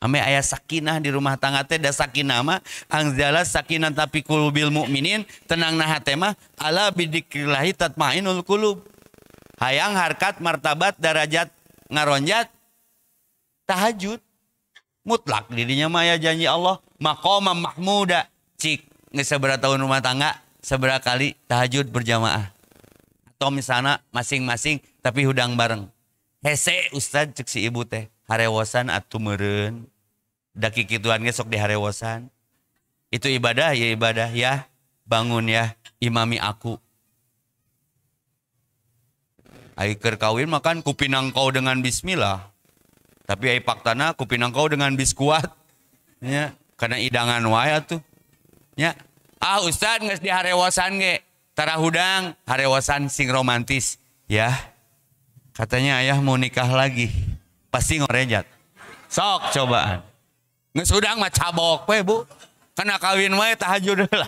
S3: Ame aya sakinah di rumah tangga teh da sakinah mah anzala sakinah tapi qulubil mukminin tenang nah hate mah ala bidzikrillahi tatmainul qulub. Hayang harkat martabat darajat ngaronjat tahajud mutlak dirinya mah aya janji Allah maqamam mahmuda. Cik geus sabaraha tahun rumah tangga sabaraha kali tahajud berjamaah atau misalnya masing-masing tapi hudang bareng. Hese ustad cek si ibu teh harewosan atuh meureun da kikituan ge sok diharewosan. Itu ibadah ya ibadah ya bangun ya imami aku. Ai keur kawin makan kupinang kau dengan bismillah. Tapi ai faktana kupinang kau dengan biskuat. Ya, karena idangan wae atuh. Ya. Ah ustad geus diharewosan ge tara hudang harewosan sing romantis ya. Katanya ayah mau nikah lagi. Pasti ngorejat. Sok cobaan. Geus hudang mah cabok we bu. Kana kawin wae tahajud heula.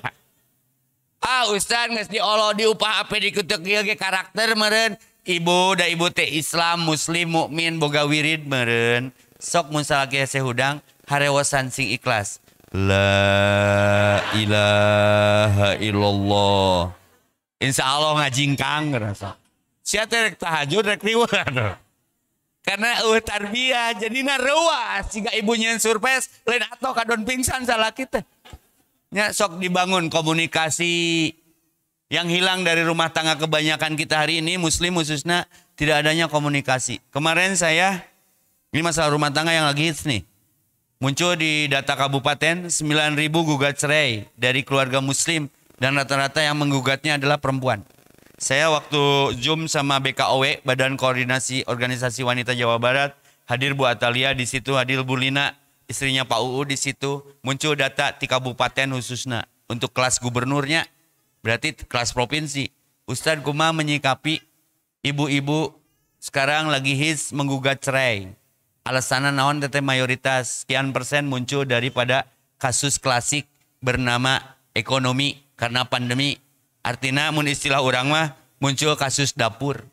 S3: Ah ustad geus diolo diupah ape dikutuk ieu ge karakter meureun. Ibu da ibu teh Islam muslim mukmin boga wirid meureun. Sok mun salaki hese hudang harewosan sing ikhlas. La ilaha illallah. Insyaallah ngajingkang ngerasa. Sia teh rek tahajud rek riweuh. Karena eueuh tarbiyah jadina reuas siga ibu nyeun surprise lain atoh kadon pingsan salaki teh. Nya sok dibangun komunikasi yang hilang dari rumah tangga kebanyakan kita hari ini muslim khususnya tidak adanya komunikasi. Kemarin saya ini masalah rumah tangga yang lagi hits nih. Muncul di data kabupaten 9.000 gugat cerai dari keluarga muslim dan rata-rata yang menggugatnya adalah perempuan. Saya waktu Zoom sama BKOW, Badan Koordinasi Organisasi Wanita Jawa Barat, hadir Bu Atalia di situ, hadir Bu Lina, istrinya Pak UU di situ, muncul data di kabupaten khususnya. Untuk kelas gubernurnya berarti kelas provinsi. Ustadz kumaha menyikapi ibu-ibu sekarang lagi hits menggugat cerai. Alasannya naon teteh, mayoritas sekian persen muncul daripada kasus klasik bernama ekonomi karena pandemi. Artinya mun istilah orang mah muncul kasus dapur.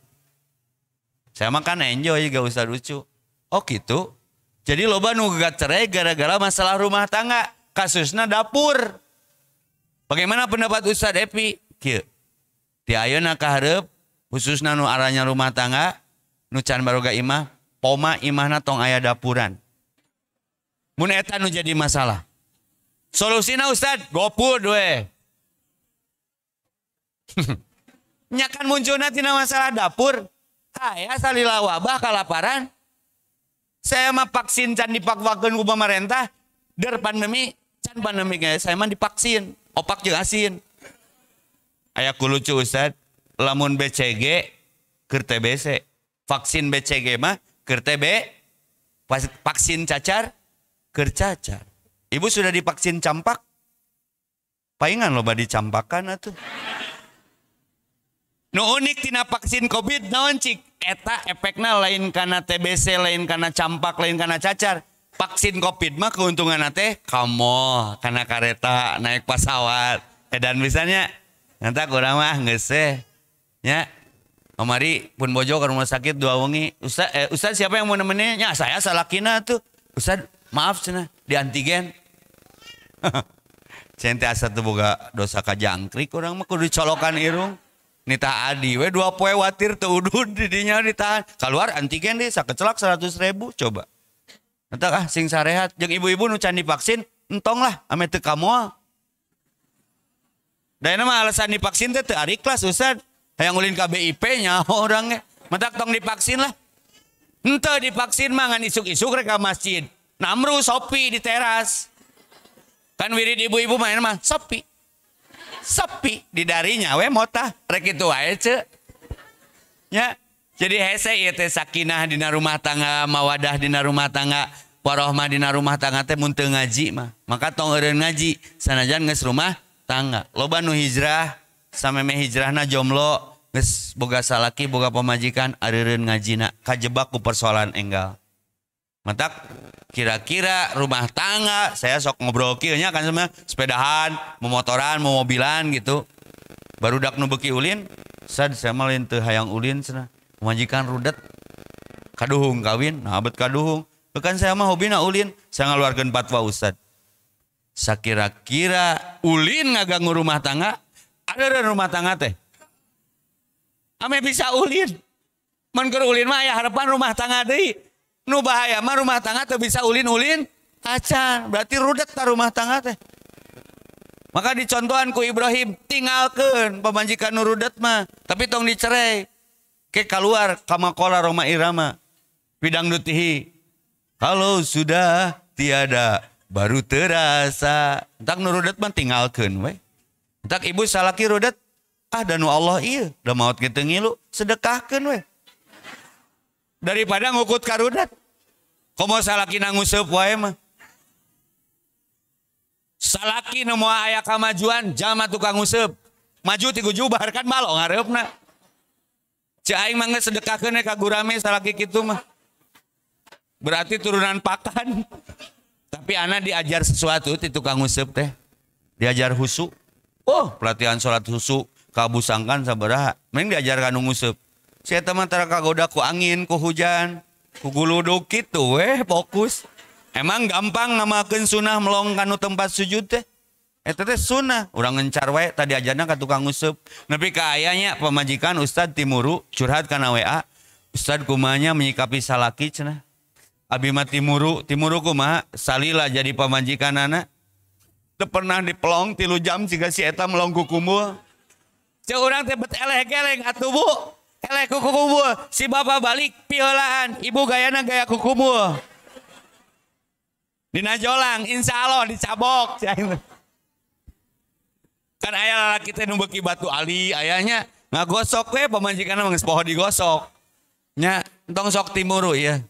S3: Saya mah kan enjoy gak usah lucu. Oh gitu. Jadi loba nu gugat cerai gara-gara masalah rumah tangga, kasusnya dapur. Bagaimana pendapat Ustadz Epi? Kieu. Ti ayeuna ka hareup khususna nu aranya rumah tangga, nu can baroga imah, poma imahna tong aya dapuran. Mun eta nu jadi masalah. Solusina Ustadz, GoFood we. Nya kan munculna tina masalah dapur. Aya salila wabah kalaparan. Saya mah vaksin can dipakwakeun ku pamarentah, der pandemi, can pandemi ge saya mah divaksin. Opak jeung asin. Aya ku lucu Ustad, lamun BCG keur TBC. Vaksin BCG mah keur TB, vaksin cacar keur cacar. Ibu sudah divaksin campak? Paingan loba dicampakan atuh. Nu unik tina vaksin Covid naon cik? Eta efekna lain kana TBC, lain kana campak, lain kana cacar. Vaksin Covid mah keuntungan teh kamu karena kareta naik pesawat edan misalnya nanti kurang mah geus nya. Kamari pun bojo ke rumah sakit 2 wengi. Ustaz, Ustaz siapa yang mau nemenin? Ya saya salakina tuh. Ustaz maaf cenah di antigen. Cente asa teu boga dosa ka jangkrik urang mah kudu dicolokan irung. Nita adi we 2 poe watir teu udud di dinya ditahan. Keluar antigen deh sakecelak 100.000 coba. Entak ah sing sarehat jeung ibu-ibu nu can divaksin entong lah ame teu kamoal. Da mah alasan divaksin teh teu arikhlas Ustaz. Hayang ulin ka BIP nyaho urang ge. Matak tong divaksin lah. Henteu divaksin mah ngan isuk-isuk rek ka masjid. Namru sopi di teras. Kan wirid ibu-ibu mah mah sopi. Sepi di darinya we motah rek kitu wae ceu. Nya. Jadi hese ieu teh sakinah dina rumah tangga, mawadah dina rumah tangga, warohmah dina rumah tangga teh mun teu ngaji mah. Maka tong eureun ngaji sanajan geus rumah tangga. Loba nu hijrah sameme hijrahna jomblo geus boga salaki boga pamajikan areureun ngajina kajebak ku persoalan enggal. Matak kira-kira rumah tangga saya sok ngobrol kieu nya kan sama sepedahan, momotoran, momobilan gitu. Barudak nu beuki ulin, sad saya mah lain teu hayang ulin cenah. Majikan rudet kaduhung kawin, nah abet kaduhung. Bukan saya mah hobina ulin, saya ngaluarkeun fatwa Ustad. Sakira-kira ulin ngaganggu rumah tangga, ada rumah tangga teh. Ame bisa ulin. Mun keur ulin mah aya harapan rumah tangga deui. Nu bahaya mah rumah tangga teu bisa ulin-ulin acan, berarti rudet ta rumah tangga teh. Maka dicontohan ku Ibrahim, tinggalkeun pamajikan nu rudet mah, tapi tong dicerai. Ke keluar kamakola Roma Irama pidang dutihi kalau sudah tiada baru terasa. Entak nu rudet mah tinggalkeun we. Entak ibu salaki rudet, ah danu Allah ieu da maot ge teu ngilu, sedekahkeun we. Daripada ngukut ka rudet. Komo salaki nguseup wae mah. Salaki nu moal aya kamajuan jalma tukang nguseup. Maju ti gujubar kan balong hareupna. Cek aing mah geus sedekahkeun ka gurame salaki kitu mah. Berarti turunan pakan. Tapi ana diajar sesuatu ti tukang nguseup teh. Diajar husu. Oh, pelatihan salat husu kabusangkan sabaraha. Mending diajar ka nu nguseup. Si eta mah tara kagoda ku angin, ku hujan, ku guluduk kitu weh fokus. Emang gampang ngamalkeun sunah melong kanu tempat sujud teh. Eta teh sunah, urang ngencar wae tadi ajarna ka tukang nguseup. Nepi ka aya nya pamajikan Ustad timuru curhat kana WA. Ustad kumanya menyikapi salaki cenah. Abi mah timuru, timuru kumaha? Salila jadi pamajikanana. Teu pernah dipelong 3 jam siga si eta melong ku kumbul. Ceuk urang teh bet eleh-geleng atuh Bu. Eleh ku kumbul. Si bapak balik piheulaan, ibu gayana gaya ku kumbul. Dina jolang insyaallah dicabok. Kan aya lalaki teh nu beuki batu ali ayahnya ngagosok we pamajikanna mah geus poho digosok. Nya entong sok timuru ieu.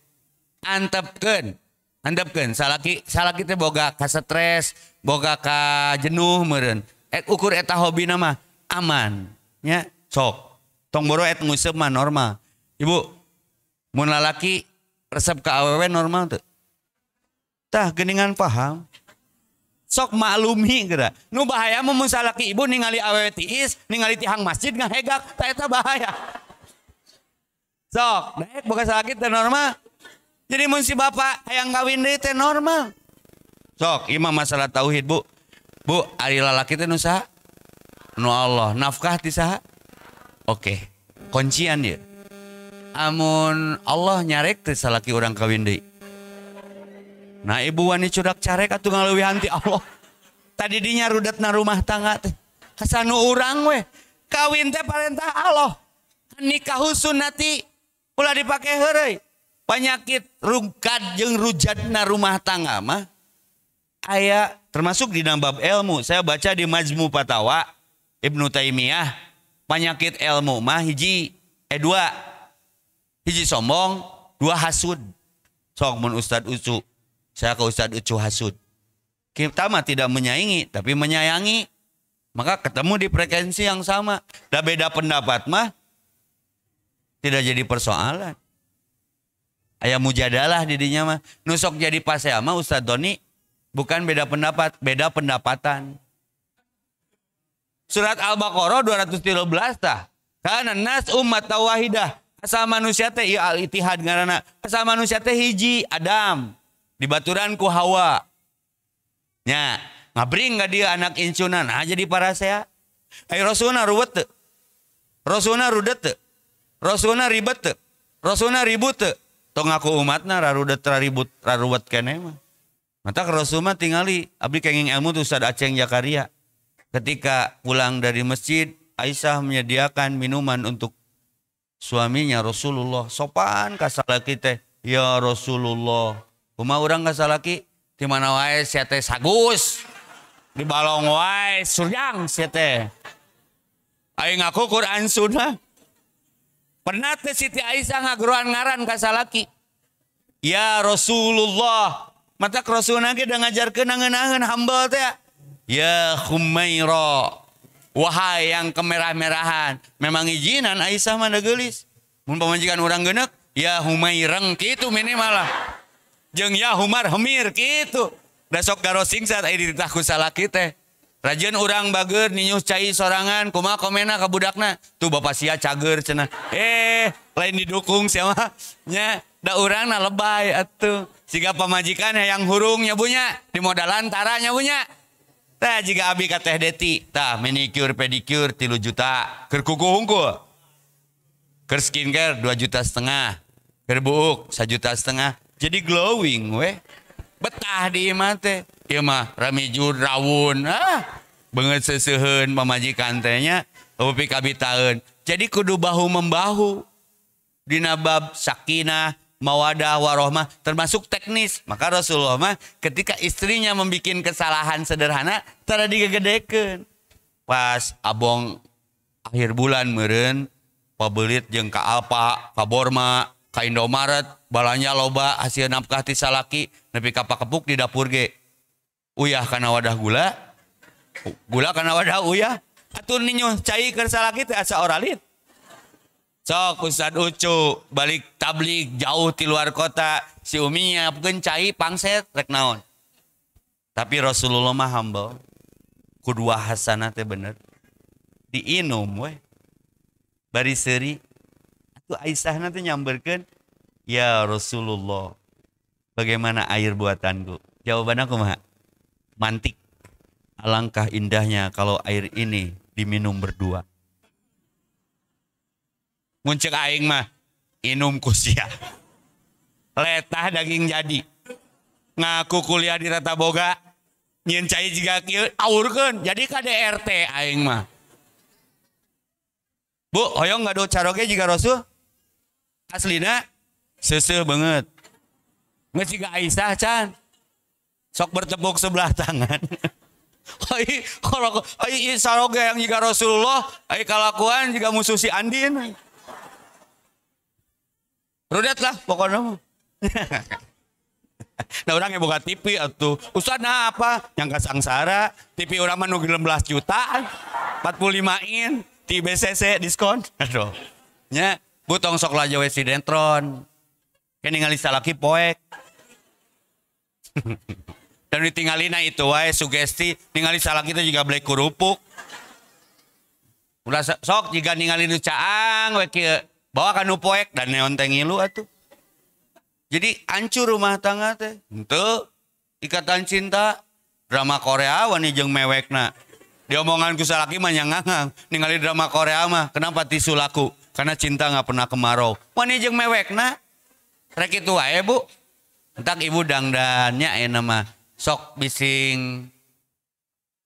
S3: Antepkeun. Antepkeun salaki salaki teh boga ka stres, boga ka jenuh meureun. Ukur eta hobi nama aman nya sok. Tong boro et nguseup mah normal. Ibu, mun lalaki resep ka awewe normal teu? Tah geuningan paham. Sok maklumi geura. Nu bahaya mah mun salaki ibu ningali awewe tiis, ningali tihang masjid ngahegak, tah eta bahaya. Sok, daek boga salaki teh normal. Jadi mun si bapak hayang kawin deui teh normal. Sok, ieu mah masalah tauhid, Bu. Bu, ari lalaki teh nu saha? Nu Allah. Nafkah ti saha? Oke, kuncian dia. Amun Allah nyarek teh salaki urang kawin deui. Nah ibu wani cudak carek atuh ngaleuwihan ti Allah. Tadi dinya rudetna rumah tangga teh. Kasanu urang weh. Kawin teh parentah Allah. Nikahu sunnati ulah dipake heureuy. Penyakit rugad jeung rujadna rumah tangga mah aya termasuk di dalam bab ilmu. Saya baca di Majmu Fatawa Ibnu Taimiyah. Penyakit ilmu mah hiji dua. Hiji sombong, dua hasud. Sok mun Ustad Ucu. Saya ke Ustad Ucu hasud. Kita mah tidak menyaingi, tapi menyayangi. Maka ketemu di frekuensi yang sama. Da beda pendapat mah tidak jadi persoalan. Aya mujadalah didinya mah. Nu sok jadi pasea mah Ustad Doni bukan beda pendapat, beda pendapatan. Surat Al-Baqarah 213 tah. Kana nas ummat wahidah. Asal manusia teh ieu al-ittihad ngaranna. Asal manusia teh hiji Adam dibaturan ku Hawa. Nya, ngabring ka dia anak incuna nah jadi parasea. Ai rasulna ruwet teu? Rasulna rudet teu? Rasulna ribet teu? Rasulna ribut teu? Tong ngaku umatna rarudet raribut raruwet keneh mah. Matak Rasul mah tingali abdi kenging ilmu tuh Ustaz Aceng Jakaria. Ketika pulang dari masjid, Aisyah menyediakan minuman untuk suaminya Rasulullah. Sopan ka salaki teh, ya Rasulullah. Kumaha urang ka salaki? Di mana wae sia teh sagus. Di balong wae surjang sia teh. Aing ngaku Quran sunnah. Pernah teh Siti Aisyah ngageroan ngaran ka salaki. Ya Rasulullah. Matak Rasulna ge da ngajarkeun ngeunahkeun hambal teh. Ya Khumaira, wahai yang kemerah-merahan. Memang izinan Aisyah mah geulis. Mun pamajikan urang geuneuk, ya Humaireng kitu minimal lah. Jeung ya Humar Hemir kitu. Da sok garosing saat aya dititah ku salaki teh. Rajin urang bager ninyuh cai sorangan, kumaha komena ka budakna? Tuh bapak sia cager cenah. Lain didukung sia mah. Nya, da urangna lebay atuh. Siga pamajikan hayang hurung nya bunya, dimodalan tara nya bunya. Tah jika abi ka Teh Deti, tah manicure pedicure 3 juta, keur kuku hungkul. Keur skincare 2,5 juta, keur buuk 1,5 juta. Jadi glowing weh. Betah di imah teh. Ieu mah ramijur rawun, ah beungeut seuseuheun pamajikan teh nya, eueuh kabitaeun. Jadi kudu bahu membahu. Dina bab sakinah, mawadah warohmah termasuk teknis. Maka Rasulullah mah ketika istrinya membikin kesalahan sederhana tara digegedekeun. Pas abong akhir bulan meureun pabelit jeung ka Alfa, ka Borma, ka Indomaret, balanja loba hasil nafkah ti salaki nepi ka pakepuk di dapur ge. Uyah kana wadah gula, gula kana wadah uyah. Atuh ninyuh cai keur salaki teh asa oralit. Sok Ustad Ucu balik tablig jauh di luar kota, si Umi nyiapkeun cai pangset rek naon. Tapi Rasulullah mah humble. Kudua hasanah teh bener. Diinum weh. Bari seuri. Atuh Aisyah teh nyamberkeun, "Ya Rasulullah, bagaimana air buatanku?" Jawaban aku mah mantik. Alangkah indahnya kalau air ini diminum berdua. Mun ceuk aing mah inum ku sia. Letah daging jadi. Ngaku kuliah di Rata Boga, nyieun cai jiga kieu aurkeun jadi KDRT aing mah. Bu, hoyong gaduh caroge jiga Rasul? Aslina seuseuh banget. Geus jiga Aisyah can. Sok bertepuk sebelah tangan. Ai kalau ai saroge yang jiga Rasulullah, ai kalakuan jiga musuh si Andin. Rudet lah pokoknya mah. Nah orang yang boga TV atuh. Ustad nah apa? Yang kasangsara. TV orang mah nu 16 juta. 45 in. Di BCC diskon. Aduh. Nya, bu tong sok lajo we sinetron. Kayak ningali salaki poek. Dan ditinggalina itu wae sugesti ningali salaki itu juga beli kerupuk. Ulah sok jika ningali nu caang we kieu bawa ka nu poek dan neon teh ngilu atuh. Jadi hancur rumah tangga teh. Henteu ikatan cinta drama Korea wani jeung mewekna. Diomongan ku salaki mah nyangangang ningali drama Korea mah kenapa tisu laku? Karena cinta nggak pernah kemarau. Wani jeung mewekna. Rek kitu wae bu. Entak ibu dangdannya ayeuna mah sok bising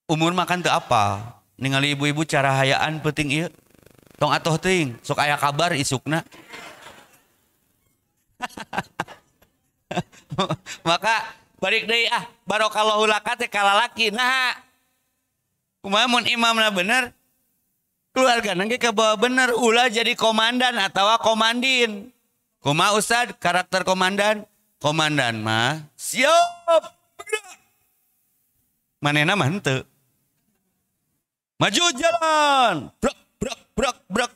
S3: umur makan teu apa. Ningali ibu-ibu cara hayaan penting ieu. Tong atoh teuing, sok aya kabar isukna. Maka balik deui ah, barokallahu laka teh ka lalaki. Nah, kumaha mun imamna bener, keluargana ge kabawa bener, ulah jadi komandan atawa komandin. Kumaha Ustad karakter komandan? Komandan mah siap. Manehna mah henteu. Maju jalan, brak brak brak brak,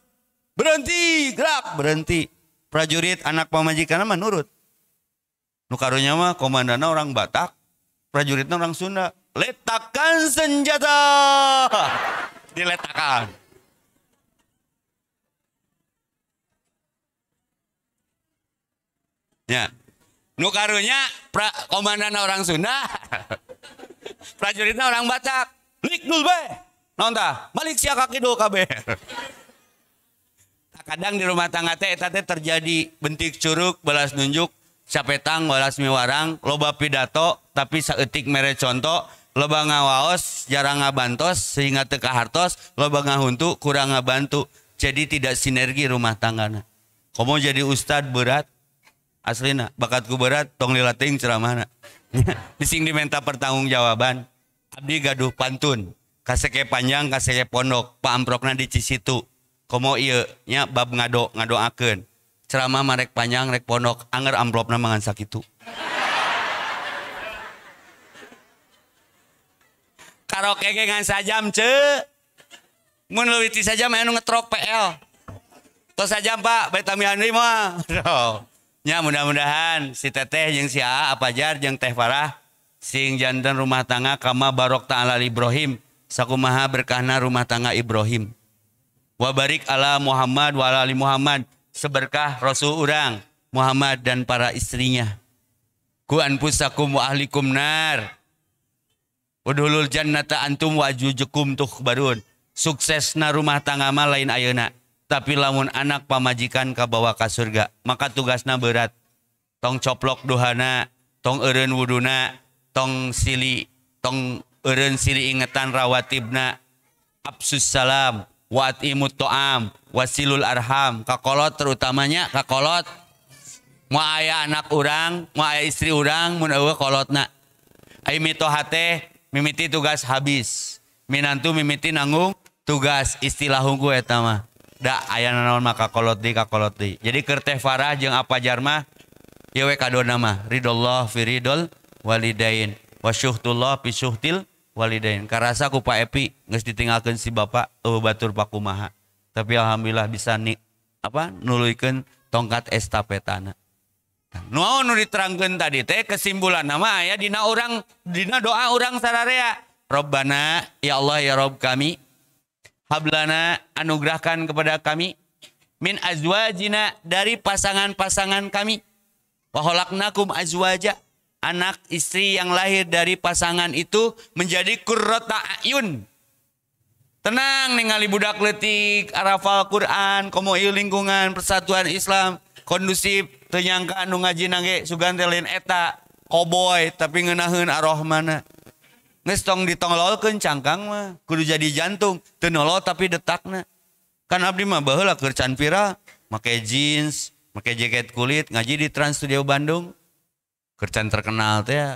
S3: berhenti, gerak, berhenti. Prajurit anak pamajikan mah nurut. Nu karunya mah komandana orang Batak, prajuritnya orang Sunda. Letakkan senjata, diletakan. Ya, nu karunya komandana orang Sunda, prajuritnya orang Batak. Lik dul be. Naon tah? Balik sia ka kidul kabeh. Kadang di rumah tangga teh eta teh terjadi bentik curug balas nunjuk, sapetang balas miwarang, loba pidato tapi saeutik mere conto, loba ngawaos jarang ngabantos sehingga teu kahartos, loba ngahuntu kurang ngabantu. Jadi tidak sinergi rumah tanggana. Komo jadi ustad berat aslina, bakatku berat tong lila teuing ceramahna. Bising dimenta pertanggungjawaban. Abdi gaduh pantun. Kaseke panjang, kaseke pondok, paamprokna di Cisitu. Komo ieu nya bab ngado, ngadoakeun. Ceramah mah rek panjang, rek pondok, anger amplopna mangan sakitu. Karaoke ge ngan sajam ceu. Mun leuwih ti sajam aya nu ngetrok PL. Tos sajam Pak, bade tambihan deui mah. Nya mudah-mudahan si teteh jeung si Aa Apajar jeung Teh Farah sing janten rumah tangga kama barok ta'ala Ibrahim. Sakumaha berkahna rumah tangga Ibrahim. Wabarik ala Muhammad wa ala ali Muhammad. Seberkah Rasul urang Muhammad dan para istrinya. Ku anfusakum wa ahlikum nar. Udhulul jannata antum wa ajujukum tuhbarun. Suksesna rumah tangga mah lain ayeuna, tapi lamun anak pamajikan kabawa ka surga, maka tugasna berat. Tong coplok duhana, tong eureun wuduna, tong sili, tong eureun sili ingetan rawatibna, absus salam, wa atimut to'am, wasilul arham, kakolot terutamanya kakolot. Mau aya anak urang, mau aya istri urang, mun eueuh kolotna. Ai mitoha teh mimiti tugas habis. Minantu mimiti nanggung tugas istilah hungku eta mah. Da aya nanaon mah kakolot deui kakolot deui. Jadi keur Teh Farah jeung Apajar mah ieu we kadona mah ridollah fi ridol walidain. Wasyuhtullah pisuhtil walidain. Karasa ku Pak Epi geus ditinggalkeun si bapak eueuh batur pakumaha. Tapi alhamdulillah bisa ni apa nuluykeun tongkat estafetana. Nu nu diterangkeun tadi teh kesimpulan nama aya dina urang dina doa urang sararea. Rabbana ya Allah ya Rabb kami, hablana anugerahkan kepada kami min azwajina dari pasangan-pasangan kami. Wa khalaqnakum azwaja. Anak istri yang lahir dari pasangan itu menjadi qurrata ayun. Tenang ningali budak leutik arafal Quran, komo ieu lingkungan persatuan Islam kondusif, teu nyangka anu ngajina ge sugan teh lain eta koboy tapi ngeunaheun arrohmana. Geus tong ditongolkeun cangkang mah, kudu jadi jantung, teu nolol tapi detakna. Kan abdi mah baheula keur can viral, make jeans, make jaket kulit, ngaji di Trans Studio Bandung. Kerjaan terkenal teh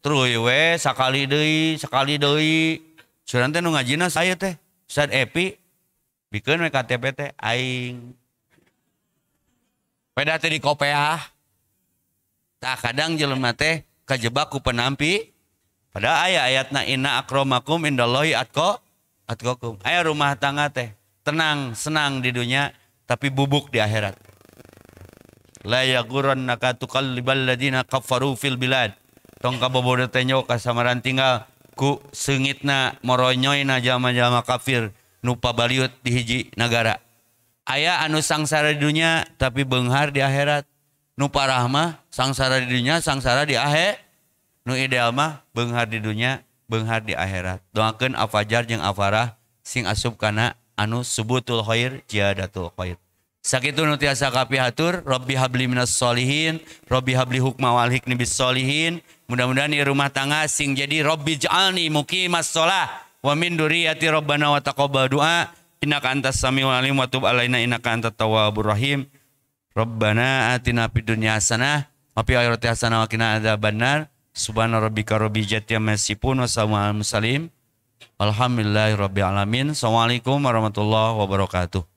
S3: terus we sakali deui suran teh nu ngajina saya teh Ustad Epi bikeun we KTP teh aing peda teh di kopeah. Tah kadang jelema teh Kajebak ku penampi. Padahal aya ayatna inna akramakum indallahi atqakum. Aya rumah tangga teh tenang, senang di dunia tapi bubuk di akhirat. La yaghurrannaka tuqallibal ladina kafaru fil bilad. Tong kabobodo tenyo kasamaran tinggal ku seungitna moronyoyna jalma-jalma kafir nu pabaliut di hiji nagara. Aya anu sangsara di dunia tapi beunghar di akhirat. Nu parah mah sangsara di dunia, sangsara di akhirat. Nu ideal mah beunghar di dunia, beunghar di akhirat. Doakeun Afajar jeung Afarah sing asup kana anu subutul khair, ziyadatul khair. Sakitu nu tiasa kapihatur, Rabbi habli minas solihin, Rabbi habli hukma wal hikmi bis solihin. Mudah-mudahan di rumah tangga sing jadi Rabbi ja'alni muqimas shalah wa min dzurriyyati rabbana wa taqabbal du'a innaka antas samiul alim wa tub alaina innaka antat tawwabur rahim. Rabbana atina fid dunya hasanah wa fil akhirati hasanah wa qina adzabannar. Subhana rabbika rabbil izzati amma yasifun wa salamun alal mursalin. Alhamdulillahirabbil alamin. Assalamualaikum warahmatullahi wabarakatuh.